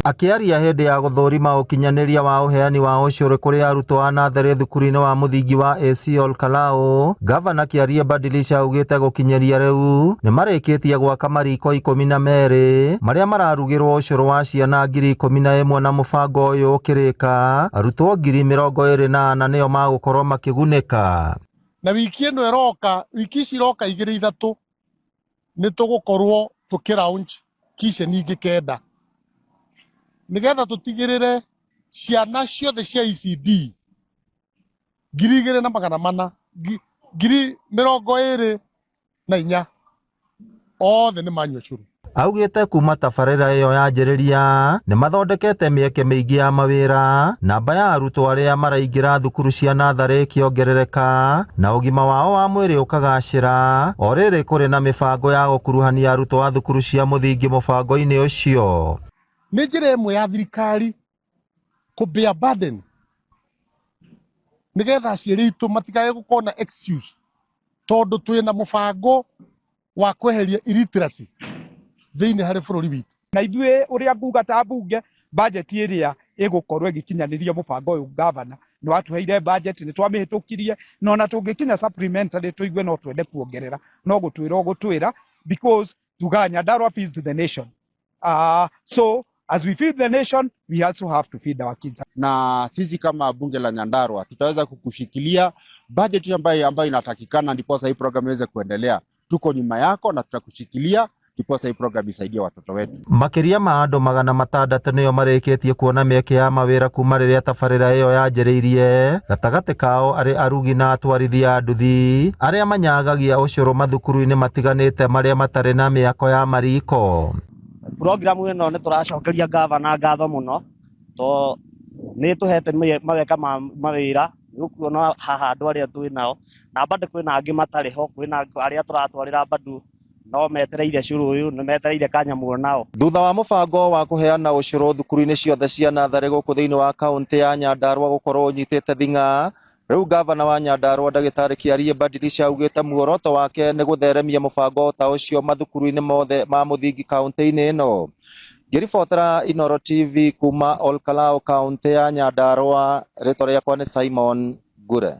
Akĩaria hĩndĩ ya gũthũrima ũkinyanĩria wa ũheani wa ũcũrũ kũrĩ arutwo a natharĩ thukuru-inĩ wa mũthingi wa AC Olkalou, Gavana Kiarie Badilisha augĩte gũkinyĩria rĩu nĩmarĩkĩtie gwaka mariko 12 marĩa mararugĩrwo ũcũrũ wa ciana 11,000 na mũbango ũyũ ũkĩrĩka arutwo 24,000 nĩo magũkorwo makĩgunĩka. Na wiki ĩno ĩroka, wiki ici iroka igĩrĩ ithatũ, nĩ tũgũkorwo tũkĩ launch kitchen ingĩ 9 nĩgetha tũtigĩrĩre ciana ciothe cia ECD 2400, 24,000 othe nĩ manyua cũrũ. Augĩte kuma tabarĩra ĩyo yanjĩrĩria nĩmathondekete mĩeke mĩingĩ ya mawĩra, namba ya arutwo arĩa maraingĩra thukuru cia natharĩ ĩkĩongerereka na ũgima wao wa mwĩrĩ ũkagacĩra, o rĩrĩ kũrĩ na mĩbango ya gũkuruhania arutwo a thukuru cia mũthingi mũbango-inĩ ũcio. Nĩ njĩra ĩmwe ya thirikari kũ bear burden nĩgetha aciari aitũ matikae gũkorwo na excuse, tondũ twĩna mũbango wa kweheria illiteracy thĩinĩ harĩ bũrũri witũ. Na ithuĩ ũrĩa nguga ta mbunge, budget ĩrĩa ĩgũkorwo ĩgĩkinyanĩria mũbango ũyũ, gavana nĩ watũheire budget, nĩ twamĩhĩtũkirie, na ona tũngĩkinya supplementary tũigue no twende kuongerera, no gũtwĩra ũgũtwĩra, because tugaga Nyandarua feeds the nation. So as we feed the nation, we also have to feed our kids. Na sisi kama bunge la Nyandarua tutaweza kukushikilia budget ambayo inatakikana ndiposa hii program iweze kuendelea. Tuko nyuma yako na tutakushikilia ndiposa hii program isaidie watoto wetu. Makĩria ma andũ 600 nĩo marĩkĩtie kuona mĩeke ya mawĩra kuma rĩrĩa tabarĩra ĩyo yanjĩrĩirie, gatagatĩ kao arĩ arugi na atwarithia a nduthi arĩa manyagagia ũcũrũ mathukuru-inĩ matiganĩte marĩa matarĩ na mĩako ya mariko. Programu ĩno nĩ tũracokeria gavana ngatho mũno to nĩ tũhete maweka ma mawĩra. Nĩ ũkuona haha andũ arĩa twĩ nao na bado kwĩna angĩ matarĩ ho, kwĩna arĩa tũratwarĩra bado no metereire cũrũ ũyũ, nĩ metereire kanyamũ nao. Thutha wa mũbango wa kũheana ũcũrũ thukuru-inĩ ciothe cia natharĩ gũkũ thĩinĩ wa kaũntĩ ya Nyandarua gũkorwo ũnyitĩte thing'a, rĩu gavana wa Nyandarua Ndagĩtarĩ Kiarie Badilisha augĩte muoroto wake nĩ gũtheremia mũbango ta ũcio mathukuru-inĩ mothe ma mũthingi kaũntĩ-inĩ ĩno. Ngĩribotera Inooro TV kuma Olkalou, kaũntĩ ya Nyandarua, rĩtwa rĩakwa nĩ Simon Ngure.